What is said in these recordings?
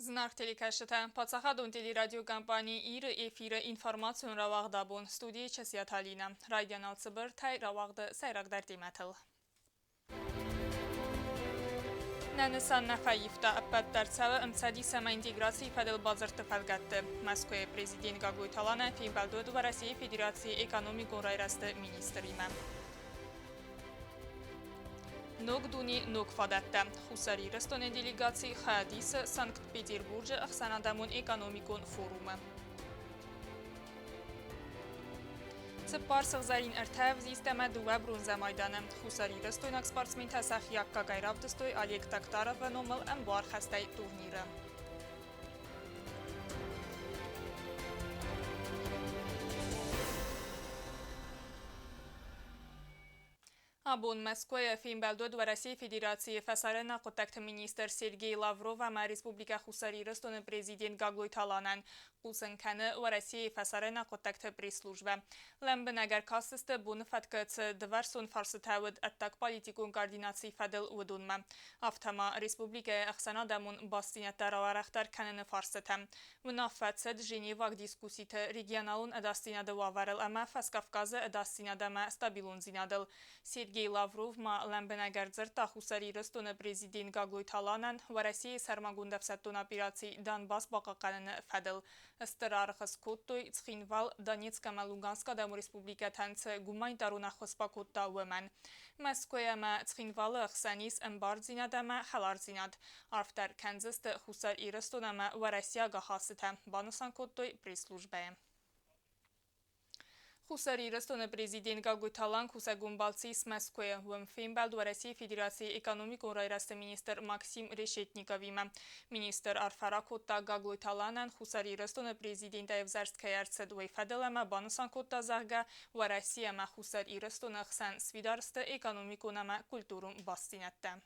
Зынаргъ телекӕсджытӕ, паддзахадон телерадиокомпани Иры эфиры информацион рауагъд абон студийы Часиаты Алинӕ. Райдиан алцыбыртӕй рауагъды сӕйрагдӕр темӕтыл. Нӕ нысан нӕ фӕивта, ӕппӕт дӕр цӕуы ӕмцӕдис ӕмӕ интеграцийы фӕдыл бадзырдты фӕлгӕтты. Мӕскуыйы президент Гаглойты Аланӕ фембӕлд уыд Уӕрӕсейы Федерацийы экономикон райрӕзты министримӕ. Ног дуне, ног фадӕттӕ. Хуссар Ирыстоны делегаци хайад исы Санкт-Петербурджы ӕхсӕнадӕмон экономикон форумы. Цыппар сыгъзӕрин ӕртӕ ӕвзист ӕмӕ дыууӕ бронзӕ майданы. Хуссарирыстойнаг спортсментӕ сӕхи аккагӕй равдыстой Олег Токтаровы номыл ӕмбуар хӕстӕй турниры. Абон Мӕскуыйы фембӕлд уыд Уӕрӕсейы Федерацийы фӕсарӕйнаг хъуыддӕгты министр Сергей Лавров ӕмӕ Республикӕ Хуссар Ирыстоны президент Гаглойты Аланӕн, хъусын кӕны Уӕрӕсейы фӕсарӕйнаг хъуыддӕгты пресс-службӕ. Лӕмбынӕг ӕркастысты боны фӕткы цы дывӕрсон фарстытӕ уыд ӕддагполитикон координацийы фӕдыл, уыдонмӕ. Афтӕ ма республикӕйы ӕхсӕнадӕмон бастдзинӕдтӕ рауӕрӕхдӕр кӕныны фарстытӕм. Уынаффӕ цыд Женеваг дискусситы регионалон ӕдасдзинады уавӕрыл ӕмӕ Фӕскавказы ӕдасдзинад ӕмӕ стабилондзинадыл. Сергей Лавров ма лӕмбынӕг ӕрдзырдта Хуссар Ирыстоны президент Гаглойты Аланӕн Уӕрӕсейы сӕрмагонд ӕфсӕддон операци Донбасс бахъахъхъӕныны фӕдыл. Стыр аргъ скодтой Цхинвал, Донецк ӕмӕ Луганскы Адӕмон Республикӕтӕн цы гуманитарон ӕххуыс бакодта, уымӕн. Мӕскуы ӕмӕ Цхинвалы ӕхсӕн ис ӕмбардзинад ӕмӕ хӕлардзинад. Арфдӕр кӕндзысты Хуссар Ирыстон ӕмӕ уӕрӕсейаг ахастытӕ, банысан кодтой пресс-службӕйы. Хуссар Ирыстоны президент Гаглойты Алан кусӕгон балцы ис Мӕскуыйы. Уым фембӕлд Уӕрӕсейы Федерацийы экономикон райрӕзты министр Максим Решетниковимӕ. Министр арфӕ ракодта Гаглойты Аланӕн Хуссар Ирыстоны президентӕй ӕвзӕрст кӕй ӕрцыд, уый фӕдыл ӕмӕ банысан кодта, зӕгъгӕ, Уӕрӕсе ӕмӕ Хуссар Ирыстоны хсӕн сфидар сты экономикон ӕмӕ культурон бастдзинӕдтӕ.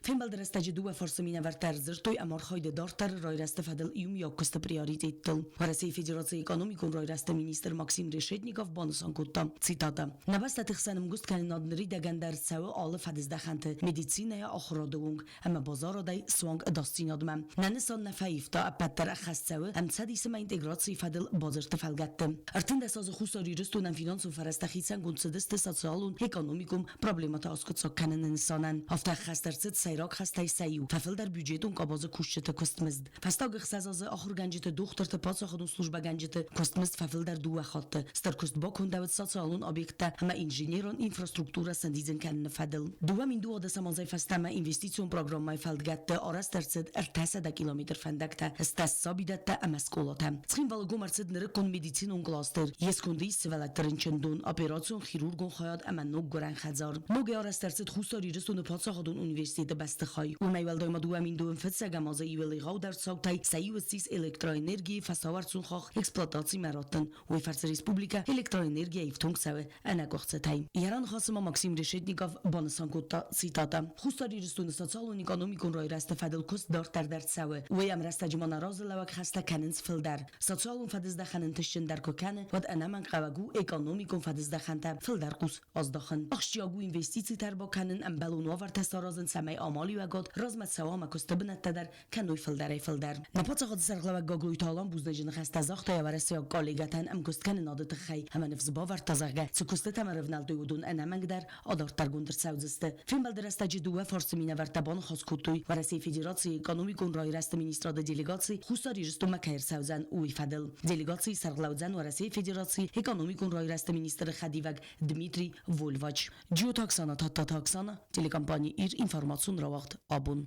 Фембӕлды рӕстӕджы дыууӕ фарсы минӕвӕрттӕ ӕрдзырдтой ӕмархайды дарддӕры райрӕзты фӕдыл иумиаг куысты приоритеттыл. Уӕрӕсейы Федерацийы экономикон райрӕзты министр Максим Решетников банысан кодта, цитата, «Нӕ бӕстӕты хсӕн ӕмгуысткӕнынад ныридӕгӕн дӕр цӕуы алы фӕдыздӕхӕнты медицинӕйӕ ахуырады онг ӕмӕ базарадӕй суанг ӕдасдзинадмӕ. Нӕ нысан нӕ фӕивта, ӕппӕт дӕр ӕххӕст цӕуы ӕмцӕдисимӕ интеграцийы фӕдыл бадзырдты фӕлгӕтты. 13 азы Хуссар Ирыстонӕн финансон фӕрӕзтӕ хицӕнгонд цыдысты социалон, экономикон проблемӕтӕ аскъуыддзаг кӕныны нысанӕн. Афтӕ ӕххӕст ӕрцыд сӕйраг хӕстӕй сӕ иу, фӕфылдӕр бюджетон къабазы кусджыты куыстмызд. Фӕстаг ӕхсӕз азы ахуыргӕнджыты, дохтырты, паддзахадон службӕгӕнджыты куыстмызд фӕфылдӕр дыууӕ хатты. Стыр куыст бакондӕуыд социалон объекттӕ ӕмӕ инженерон инфраструктурӕ сӕндидзын кӕныны фӕдыл. 2012 азӕй фӕстӕмӕ инвестицион программӕйы фӕлгӕтты арӕзт ӕрцыд 300 километр фӕндӕгтӕ, стӕ сабидӕттӕ ӕмӕ скъолатӕ. Цхинвалы гом ӕрцыд нырыккон медицинон кластер, йе сконды ис сывӕллӕтты рынчындон, операцион хирургон хайад ӕмӕ ног гуырӕн хӕдзар. Ногӕй арӕзт ӕрцыд Хуссар Ирыстоны паддзахадон университеты бӕстыхай. Уымӕй уӕлдай ма 2002 фыццӕгӕм азы иу егъаудӕр цаутӕй сӕ иу ссис электроэнергийы фӕсауӕрцон хахх эксплуатацимӕ раттын. Уый фӕрцы республикӕ электроэнергийӕ ифтонг цӕуы ӕнӕкъуыхцытӕй. Йӕ раныхасы ма Максим Решетников банысан кодта, цитата, «Хуссар Ирыстоны социалон-экономикон райрӕзты фӕдыл куыст дарддӕр дӕр цӕуы. Уый ӕмрӕстӕджы ма нӕ разылӕууӕг хӕстӕ кӕнынц фылдӕр. Социалон фӕдыздӕхӕн ӕнтыстджындӕр куы кӕны, уӕд ӕнӕмӕнгхъӕуӕг у экономикон фӕдыздӕхӕнтӕ фылдӕр хъус аздахын. Ахсджиаг у инвестицитӕ ӕрбакӕнын, ӕмбӕлон уавӕртӕ саразын, цӕмӕй амалиуӕгад размӕ цӕуа ӕмӕ куысты бынӕттӕ дӕр кӕной фылдӕрӕй-фылдӕр. Нӕ паддзахады сӕргълӕууӕг Гаглойты Алан бузныджы ныхӕстӕ загъта йӕ уӕрӕсейаг коллегӕтӕн ӕмгуысткӕнынады тыххӕй ӕмӕ ныфс бавӕрдта, зӕгъгӕ, цы куыстытӕм ӕрӕвнӕлдтой, уыдон ӕнӕмӕнгдӕр адарддӕргонд ӕрцӕудзысты. Фембӕлды рӕстӕджы дыууӕ фарсы минӕвӕрттӕ баныхас кодтой, Уӕрӕсейы Федерацийы экономикон райрӕзты министрады делегаци Хуссар Ирыстонмӕ кӕй ӕрцӕудзӕн, уый фӕдыл. Делегацийы сӕргълӕудзӕн Уӕрӕсейы Федерацийы экономикон райрӕзты министры хӕдивӕг Дмитрий Вольвач. Джиоты Оксана, Тадтаты Оксана, телекомпани Ир информацион рауагъд абон.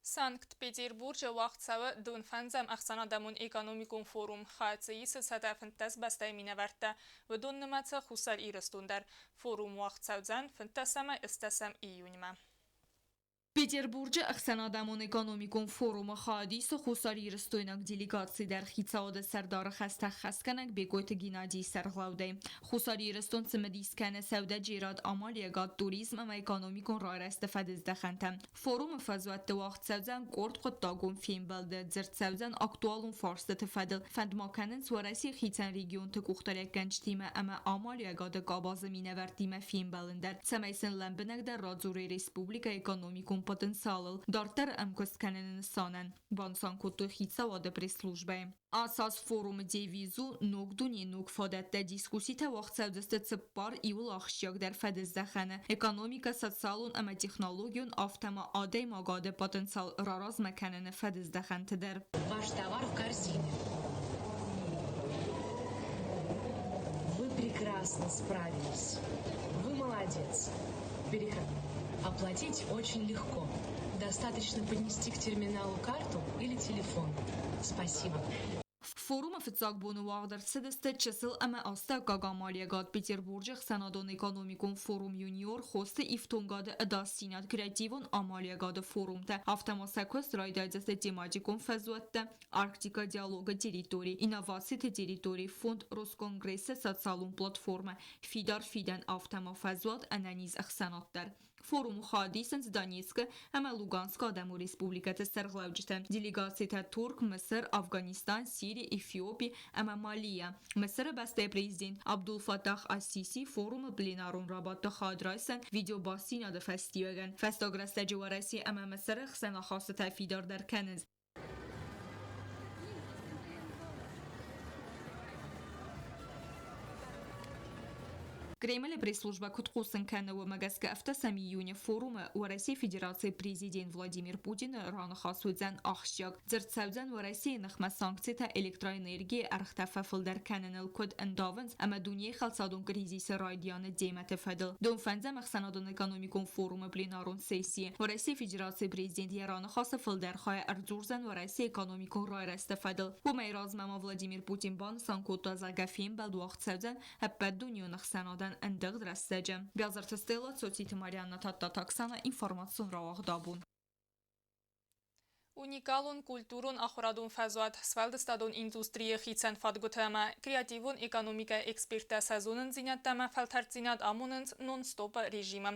Санкт-Петербурджы уагъд цӕуы дыууынфӕндзӕм ӕхсӕнадӕмон экономикон форум. Хӕцы исы 115 бӕстӕйы минӕвӕрттӕ, уыдон нымӕцы Хуссар Ирыстон дӕр. Форум уагъд цӕудзӕн 15 ӕмӕ 8 июньмӕ. Петербурджы ӕхсӕнадӕмон экономикон форумы хайад исы хуссарирыстойнаг делегаци дӕр хицауады сӕрдары хӕстӕ ӕххӕстгӕнӕг Бекъойты Геннадийы сӕргълӕудӕй. Хуссар Ирыстон цымыдис кӕны сӕудӕджерад, амалиӕгад, туризм ӕмӕ экономикон райрӕзты фӕдыздӕхӕнтӕ. Форумы фӕзуӕтты уагъд цӕудзӕн къорд хъуыддагон фембӕлды, дзырд цӕудзӕн актуалон фарстыты фӕдыл, фӕнд ма кӕнынц Уӕрӕсейы хицӕн регионты къухдариуӕггӕнджытимӕ ӕмӕ амалиуӕгады къабазы минӕвӕрттимӕ фембӕлын дӕр, цӕмӕй сын лӕмбынӕгдӕр радзурой республикӕйы экономикон. экономикон потенциалыл дарддӕр ӕмкуыст кӕныны нысанӕн, банысан кодтой хицауады пресс-службӕйы. Ацы аз форумы девиз у «Ног дуне, ног фадӕттӕ». Дискусситӕ уагъд цӕудзысты цыппар иууыл ахсджиагдӕр фӕдыздӕхӕны – экономикӕ, социалон ӕмӕ технологион, афтӕ ма адӕймагады потенциал раразмӕ кӕныны фӕдыздӕхӕнты дӕр. Ваш товар в корзине. Вы прекрасно справились. Вы молодец. Переход. Оплатить очень легко. Достаточно поднести к терминалу карту или телефон. Спасибо. Форумы фыццаг боны уагъд ӕрцыдысты чысыл ӕмӕ астӕуккаг амалиӕгад Петербурджы ӕхсӕнадон экономикон форум Юниор хосты ифтонгады ӕдасдзинад креативон амалиӕгады форумтӕ, афтӕ ма сӕ куыст райдайдзысты тематикон фӕзуӕттӕ Арктика диалогы территори, инновациты территори, фонд Росконгрессы социалон платформӕ, фидар фидӕн, афтӕ ма фӕзуат ӕнӕниз ӕхсӕнад дӕр. Форумы хайад исынц Донецкы ӕмӕ Луганскы адӕмон республикӕты сӕргълӕуджытӕ, делегацитӕ Турк, Мысыр, Афганистан, Сири, Эфиопи ӕмӕ Малийӕ. Мысыры бӕстӕйы президент Абдул Фаттах ас-Сиси форумы пленарон рабадты хайад райсдзӕн видеобастдзинады фӕстиуӕгӕн. Фӕстаг рӕстӕджы Уӕрӕсе ӕмӕ Мысыры хсӕн ахастытӕ фидардӕр кӕнынц. Кремлы пресс-службӕ куыд хъусын кӕны, уымӕ гӕсгӕ афтӕ сӕм июны форумы Уӕрӕсейы Федерацийы президент Владимир Путины раныхас уыдзӕн ахсджиаг. Дзырд цӕудзӕн Уӕрӕсейы ныхмӕ санкцитӕ электроэнергийы ӕргътӕ фӕфылдӕр кӕныныл куыд ӕндавынц ӕмӕ дунейы хӕлцадон кризисы райдианы темӕты фӕдыл. Донфӕндзӕм ӕхсӕнадон-экономикон форумы пленарон сессийы Уӕрӕсейы Федерацийы президент йӕ раныхасы фылдӕр хайы ӕрдзурдзӕн Уӕрӕсейы экономикон райрӕзты фӕдыл. Уымӕй размӕ ма Владимир Путин банысан кодта, зӕгъгӕ, фембӕлд уагъд цӕудзӕн ӕппӕтдунеон ӕхсӕнадӕн ӕндыгъд рӕстӕджы. Бязырты Стелла, Цоциты Марианна, Тадтаты Оксана, информацион рауагъд абон. Уникалон культурон-ахуырадон фӕзуат, сфӕлдыстадон индустрийы хицӕн фадгуытӕ ӕмӕ креативон экономикӕйы эксперттӕ сӕ зонындзинӕдтӕ ӕмӕ фӕлтӕрддзинад амонынц нон-стоп режимы.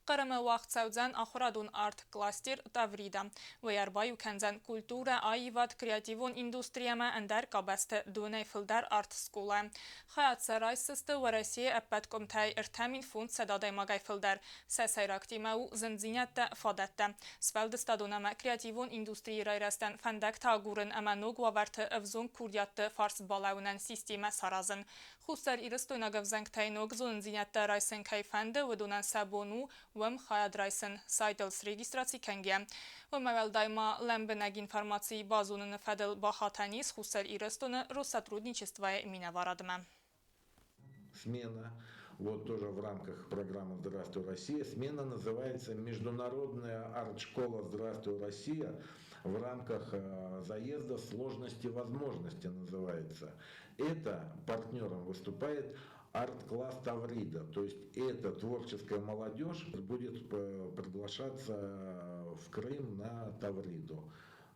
Хъырымы уагъд цӕудзӕн ахуырадон арт-кластер Таврида. Уый ӕрбаиу кӕндзӕн культурӕ, аивад, креативон индустри ӕмӕ ӕндӕр къабӕзты донӕй фылдӕр арт-скъола. Хайад сӕ райсдзысты Уӕрӕсейы ӕппӕт къуымтӕй 3500 адӕймагӕй фылдӕр. Сӕ сӕйраг темӕ у зындзинӕдтӕ, фадӕттӕ. Сфӕлдыстадон ӕмӕ креативон индустрийы райрӕзтӕн фӕндӕгтӕ агурын ӕмӕ ног уавӕрты ӕвзонг курдиатты фарс балӕууынӕн системӕ саразын. Хуссар-Ирыстойнаг ӕвзӕнгтӕй ног зонындзинӕдтӕ райсын кӕй фӕнды, уыдонӕн сӕ бон у уым хайад райсын, сайтыл срегистраци кӕнгӕ. Уымӕй уӕлдай ма лӕмбынӕг информаци базоныны фӕдыл бахатӕн ис Хуссар Ирыстоны Россотрудничествойы минӕварадмӕ. Смена, вот тоже в рамках программы «Здравствуй, Россия». Смена называется «Международная арт-школа «Здравствуй, Россия» в рамках заезда «Сложности возможности» называется. Это партнером выступает арт-класс Таврида, то есть эта творческая молодежь будет приглашаться в Крым на Тавриду.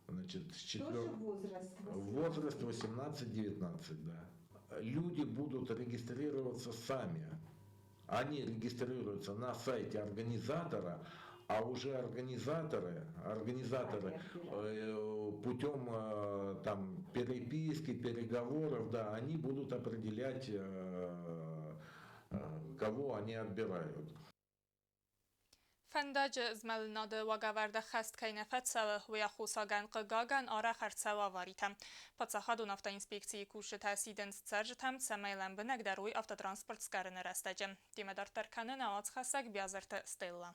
Значит, с Тоже возраст? Возраст 18-19, да. Люди будут регистрироваться сами. Они регистрируются на сайте организатора, а уже организаторы путем там, переписки, переговоров, да, они будут определять, кого они отбирают. Фӕндаджы змӕлынады уагӕвӕрд ӕххӕст кӕй нӕ фӕцӕуы, уый аххосагӕн, хъыгагӕн, арӕх ӕрцӕуы аваритӕ. Паддзахадон автоинспекцийы кусджытӕ сидынц цӕрджытӕм, цӕмӕй лӕмбынӕгдӕр уой автотранспорт скъӕрыны рӕстӕджы. Темӕ дарддӕр кӕны нӕ уацхӕссӕг Биазырты Стелла.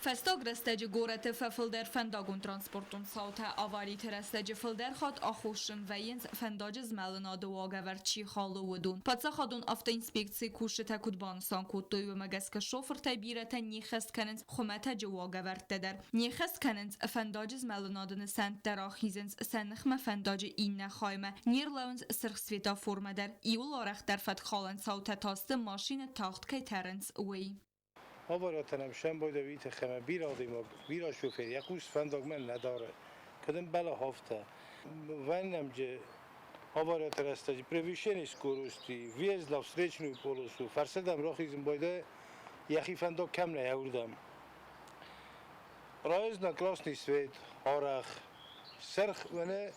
Фӕстаг рӕстӕджы горӕты фӕфылдӕр фӕндагон-транспортон цаутӕ. Авариты рӕстӕджы фылдӕр хатт аххосджын вӕййынц, фӕндаджы змӕлынады уагӕвӕрд чи халы, уыдон. Паддзахадон автоинспекцийы кусджытӕ куыд банысан кодтой, уымӕ гӕсгӕ шофыртӕй бирӕтӕ не ххӕст кӕнынц хуымӕтӕджы уагӕвӕрдтӕ дӕр. Не ххӕст кӕнынц фӕндаджы змӕлынады нысӕнттӕ, рахизынц сӕ ныхмӕ фӕндаджы иннӕ хаймӕ, не рлӕууынц сырх светоформӕ дӕр. Иууыл арӕхдӕр фӕткхалӕн цаутӕ та сты, машинӕ тагъд кӕй тӕрынц, уый. Аварятӕ сӕмбӕлдӕ тыххӕй бирӕ адӕймаг, бирӕ шофер йӕ хъус фӕндагмӕ нӕ дары. Кӕд ӕмбӕлы афтӕ. Вӕййӕм аварияты рӕстӕджы превышение скорости, въезд на встречную полосу, фӕрсырдӕм рахизын байдайы, йӕхи фӕндаг кӕм нӕй, уырдӕм. Проезд на красный свет, арӕх, сырх мӕнӕ.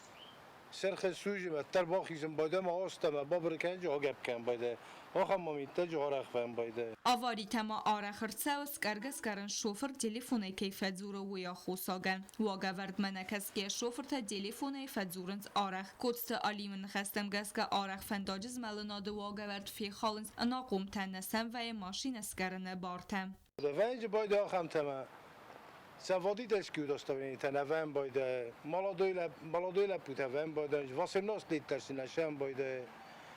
Серхе сужиме тер бахизм байде ма остаме бабркен жо гепкен байде. Ахам момитте жо рахвен байде. Аваритӕ ма арӕх ӕрцӕуы, скъӕргӕ-скъӕрын шофыр телефонӕй кӕй фӕдзуры, уый аххосагӕн. Уагӕвӕрдмӕ нӕ кӕсгӕйӕ шофыртӕ телефонӕй фӕдзурынц арӕх. Коцты Алимы ныхӕстӕм гӕсгӕ арӕх фӕндаджы змӕлынады уагӕвӕрд фехалынц ӕнахъомтӕ, нӕ сӕм вӕййы машинӕ скъӕрыны бартӕ. Венже байде ахам тема. Са водительский удостоверение на вен байде. Молодой лепуте вен байде. 18 литр шем байде.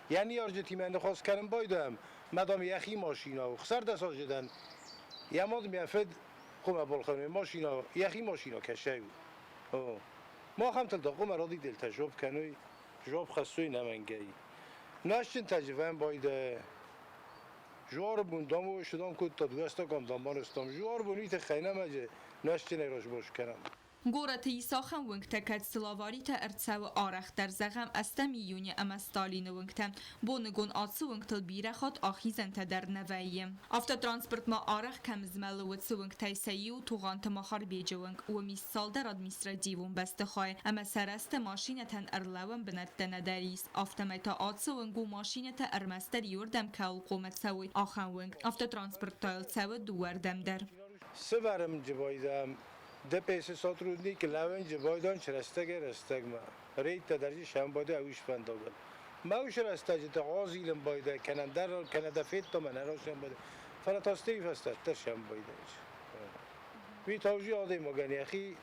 یعنی ارجتی من خواست کردم بایدم مدام یخی ماشینا و خسر دست آجدن یماد میافد قوم بالخانه ماشینا یخی ماشینا کشه ما هم تل قوم رادی دل تجربه کنوی جواب خستوی نمنگی نشتن تجربه بایده جوار بوندام و شدام کد تا دوستا کام دامانستام جوار بونیت خینه مجه نشتن ایراش باش کنم. Горӕты ис ахӕм уынгтӕ, кӕд сыл аваритӕ ӕрцӕуы арӕхдӕр, зӕгъӕм, ӕстӕм июны ӕмӕ Сталины уынгтӕ. Боныгон ацы уынгтыл бирӕ хатт ахизӕнтӕ дӕр нӕ вӕййы. Автотранспорт ма арӕх кӕм змӕлы, уыцы уынгтӕй сӕ иу Тугъанты Махарбеджы уынг. Уым ис цалдӕр административон бӕстыхайы ӕмӕ сӕ рӕзты машинӕтӕн ӕрлӕууӕн бынӕттӕ нӕдӕр ис. Афтӕмӕй та ацы уынг у, машинӕтӕ ӕрмӕстдӕр иуырдӕм кӕуыл хъуамӕ цӕуой, ахӕм уынг. Автотранспорт та йыл цӕуы дыууӕрдӕм дӕр. Сывӕрым джибайдам ДПС сотрудник лавен джибайдан чрестеге рестегма. Рейта даржи шамбайда ауиш фандагал. Мауш рестеге та азилم байда кенандар кенада фетто мен ара шамбайда. Фалатасти фаста та шамбайда. Ви тавжи адем маган яхи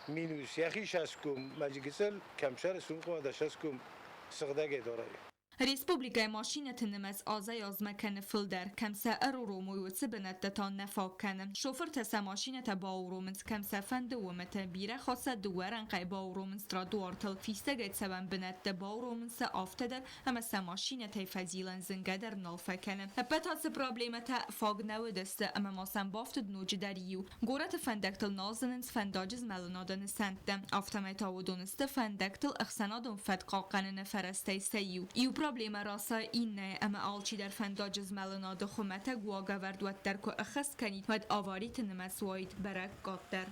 минус яхи шаскум маҷгисел камшар сумқма да шаскум сыгдаге дорай. Республикӕйы машинӕты нымӕц азӕй-азмӕ кӕны фылдӕр, кӕм сӕ ӕруромой, уыцы бынӕттӕ та нӕ фаг кӕны. Шофыртӕ сӕ машинӕтӕ бауромынц, кӕм сӕ фӕнды, уымыты. Бирӕ хатт сӕ дыууӕ рӕнхъӕй бауромынц тротуартыл, фистӕгӕй цӕуӕн бынӕтты, бауромынц сӕ афтӕ дӕр, ӕмӕ сӕ машинӕтӕй фӕзилӕн зынгӕ дӕр нал фӕкӕны. Ӕппӕт ацы проблемӕтӕ фаг нӕ уыдысты, ӕмӕ ма сӕм бафтыд ноджыдӕр иу. Горӕты фӕндӕгтыл нал зынынц фӕндаджы змӕлынады нысӕнттӕ. Афтӕмӕй та уыдон сты фӕндӕгтыл ӕхсӕнадон фӕтк хъахъхъӕныны фӕрӕзтӕй сӕ иу. Иу проблемӕ расайы иннӕйы, ӕмӕ алчидӕр фӕндаджы змӕлынады хуымӕтӕг уагӕвӕрд уӕддӕр куы ӕххӕст кӕнид, уӕд авариты нымӕц уаид бӕрӕг къаддӕр.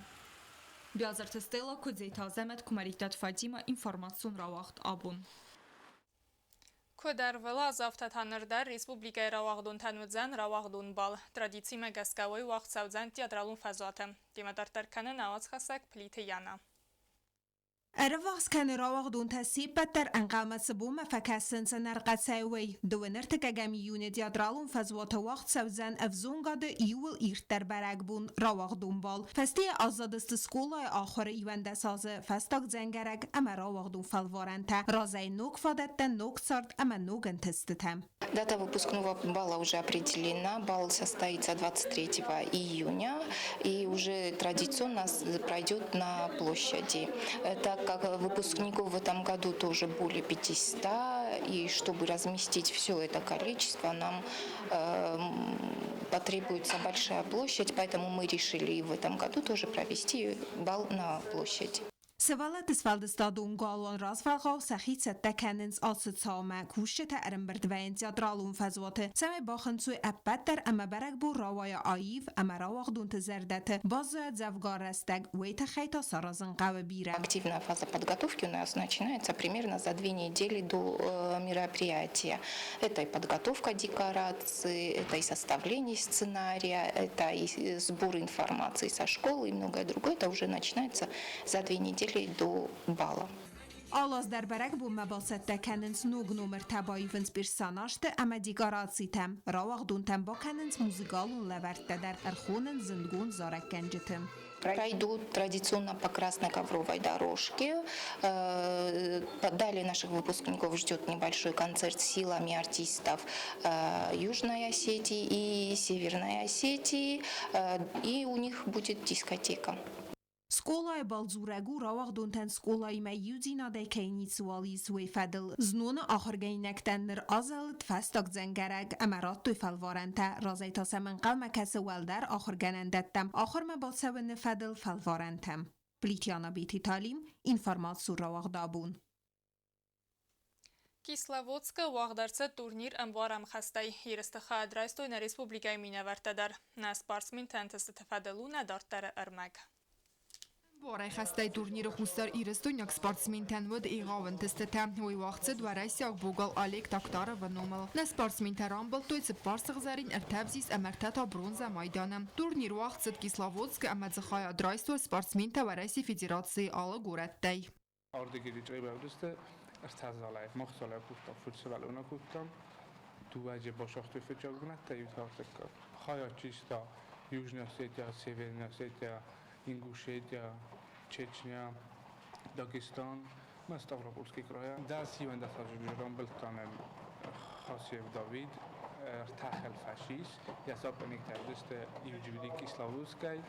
Биазырты Стелла, Куыдзеты Азӕмӕт, Куымӕридтаты Фатимӕ, информацион рауагъд «Абон». Куыд ӕрвылаз, афтӕ та ныр дӕр республикӕйы рауагъдонтӕн уыдзӕн рауагъдон бал. Традицимӕ гӕсгӕ уый уагъд цӕудзӕн театралон фӕзуаты. Темӕ дарддӕр кӕны нӕ уацхӕссӕг Плиты Яна. Ӕрӕввахс кӕны рауагъдонтӕ се ппӕт дӕр ӕнхъӕлмӕ цы бонмӕ фӕкӕсынц ӕнӕрхъӕцӕй, уый. 32 июны театралон фӕзуаты уагъд цӕудзӕн ӕвзонгады иууыл ирддӕр бӕрӕгбон рауагъдон бал. Фӕстейӕ аззадысты скъолайы ахуыры 11 азы, фӕстаг дзӕнгӕрӕг ӕмӕ рауагъдон фӕлварӕнтӕ. Разӕй ног фадӕттӕ, ног цард ӕмӕ ног ӕнтыстытӕ. Дата выпускного бала уже определена. Бал состоится 23 июня и уже традиционно пройдет на площади. Так как выпускников в этом году тоже более 500, и чтобы разместить все это количество, нам потребуется большая площадь, поэтому мы решили и в этом году тоже провести бал на площади. Сывӕллӕтты сфӕлдыстадон галуан развӕлгъау сӕхи цӕттӕ кӕнынц ацы цаумӕ. Кусджытӕ ӕрӕмбырд вӕййынц театралон фӕзуаты, цӕмӕй бахынцой ӕппӕт дӕр ӕмӕ бӕрӕгбон рауайа аив ӕмӕ рауагъдонты зӕрдӕты баззайа дзӕвгар рӕстӕг, уый тыххӕй та саразын хъӕуы бирӕ. Активная фаза подготовки у нас начинается примерно за 2 недели до мероприятия. Это и подготовка декорации, это и составление сценария, это и сбор информации со школы и многое другое. Это уже начинается за 2 недели до бала. Алы аз дӕр бӕрӕгбонмӕ бацӕттӕ кӕнынц ног номыртӕ, баивынц персонажты ӕмӕ декорацитӕ. Рауагъдонтӕн бакӕнынц музыкалон лӕвӕрттӕ дӕр, ӕрхонынц зындгонд зарӕггӕнджыты. Пройдут традиционно по красной ковровой дорожке. Далее наших выпускников ждет небольшой концерт силами артистов Южной Осетии и Северной Осетии. И у них будет дискотека. Скъолайы бал дзурӕг у рауагъдонтӕн скъолаимӕ иудзинадӕй кӕй ницыуал ис, уый фӕдыл. Зноны ахуыргӕнинӕгтӕн ныр азӕлыд фӕстаг дзӕнгӕрӕг ӕмӕ радтой фӕлварӕнтӕ. Разӕй та сӕм ӕнхъӕлмӕ кӕсы уӕлдӕр ахуыргӕнӕндӕттӕм ахуырмӕ бацӕуыны фӕдыл фӕлварӕнтӕ. Плиты Яна, Битеты Алим, информацион рауагъд «Абон». Кисловодскы уагъд ӕрцыд турнир ӕмбуар ӕмхӕстӕй. Ерысты хайад райстой нӕ республикӕйы минӕвӕрттӕ дӕр. Нӕ спортсментӕн ӕнтыстыты фӕдыл у нӕ дарддӕры ӕрмӕг. Барӕй турниры хуссарирыстойнаг спортсментӕн уыд егъау ӕнтыстытӕ. Уый уагъд цыд уӕрӕсейаг богал Олег Токтаровы номыл. Нӕ спортсментӕ рамбылдтой цыппар сыгъзӕрин, ӕртӕ ӕвзист ӕмӕ ӕртӕ та бронзӕ майданы. Турнир уагъд цыд Кисловодскы ӕмӕ дзы хайад райстой спортсментӕ Уӕрӕсейы Федерацийы алы горӕттӕй. Ардыги райвӕрдысты ӕртӕ залӕй. Мах залӕй кодтам, фыд кодтам. Дыууӕ басагътой фыццаг бынӕттӕ, иу та ӕртыккаг. Хайад чи иста Южная Осетия, Северная Осетия, Ингушетия, Чечня, Дагестан, ма Ставропольский края. 10 азы рамбылдта нӕм Хасиев Давид, ӕртӕ фашис, йӕ соперниктӕ уыдысты иу Кисловодскӕй,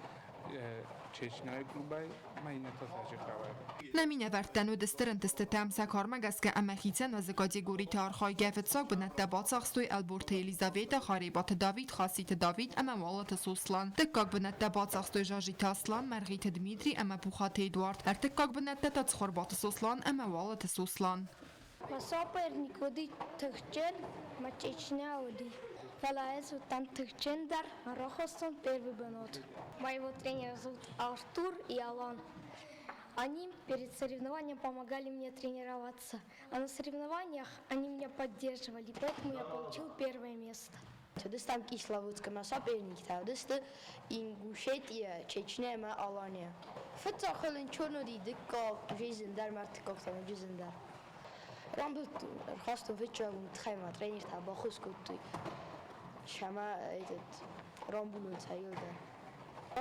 Чечняйы клубӕй, ма иннӕтӕ Дзӕуджыхъӕуӕй. Нӕ минӕвӕрттӕн уыд стыр ӕнтыстытӕ сӕ кармӕ гӕсгӕ ӕмӕ хицӕн уӕзы категориты архайгӕ фыццаг бынӕттӕ бацахстой Ӕлборты Елизаветӕ, Харебаты Давид, Хаситы Давид ӕмӕ Уалыты Сослан. Дыккаг бынӕттӕ бацахстой Жажиты Аслан, Мӕргъиты Дмитрий ӕмӕ Пухаты Эдуард. Ӕртыккаг бынӕттӕ та Цхуырбаты Сослан ӕмӕ Уалыты Сослан. Мӕ соперник уыди тыхджын, мӕ Чечня уыди. Фӕлӕ ӕз уыдтӕн тыхджындӕр, рахастон первый бынат. Моего тренера зовут Артур и Алан. Они перед соревнованием помогали мне тренироваться, а на соревнованиях они меня поддерживали, поэтому я получил первое место. Цыдыстӕм Кисловодскмӕ, мӕ соперниктӕ уыдысты Ингушетия, Чечня ӕмӕ Алания. Фыццаг хъылынчон уыди, дыккаг уже зындӕр, мӕ ӕртыккаг та ноджы зындӕр. Рамбылдтон, ӕрхастон фыццаг уым тыххӕй мӕ тренертӕ баххуыс кодтой, сӕмӕ этот рамбулон цӕйыл дӕр.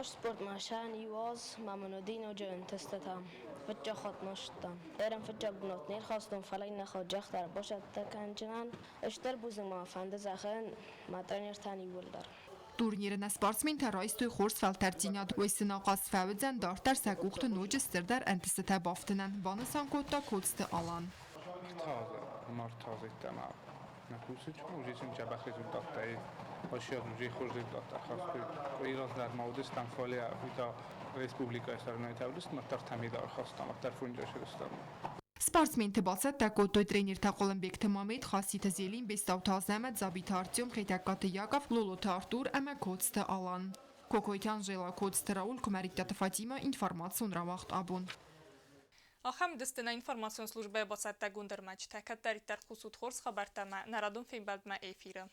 Спортмӕ иу аз ма мын уыди ноджы ӕнтыстытӕ. Фыццаг хатт ма ссыдтӕн. Ерын фыццаг бынат не рхастон, фӕлӕ иннӕ хатт загъта бацӕттӕ кӕнджынӕн. Стыр бузныг мӕ фӕнды зӕгъын мӕ тренертӕн иууылдӕр. Турниры нӕ спортсментӕ райстой хорз фӕлтӕрддзинад. Уый сын ахъаз фӕуыдзӕн дарддӕр сӕ къухты ноджы стырдӕр ӕнтыстытӕ бафтынӕн, банысан кодта Коцты Алан. Ӕртӕ азы ӕмӕ 3 азы йеддӕмӕ нӕ кусы, уже сын дзӕбӕх результаттӕ ис. Уже хорз результаттӕ ӕрхастой. Къуыри раздӕр ма уыдыстӕм, фӕлӕ уый та республикӕйы соревнованийтӕ уыдысты, мӕ ӕртӕ медаль ӕрхастам, ӕртӕ фунджы сырыстам. Спортсменты бацӕттӕ кодтой тренертӕ Хъуылымбегты Мамед, Хаситы Зелим, Бестауты Азӕмӕт, Дзабиты Артем, Хетӕгкаты Яков, Лолоты Артур ӕмӕ Коцты Алан. Кокойты Анжела, Коцты Рауль, Куымӕридтаты Фатимӕ, информацион рауагъд «Абон». Ахӕм уыдысты нӕ информацион службӕйы бацӕттӕгонд ӕрмӕджытӕ. Кӕддӕриддӕр хъусут хорз хабӕрттӕ ӕмӕ нӕ радон фембӕлдмӕ эфиры.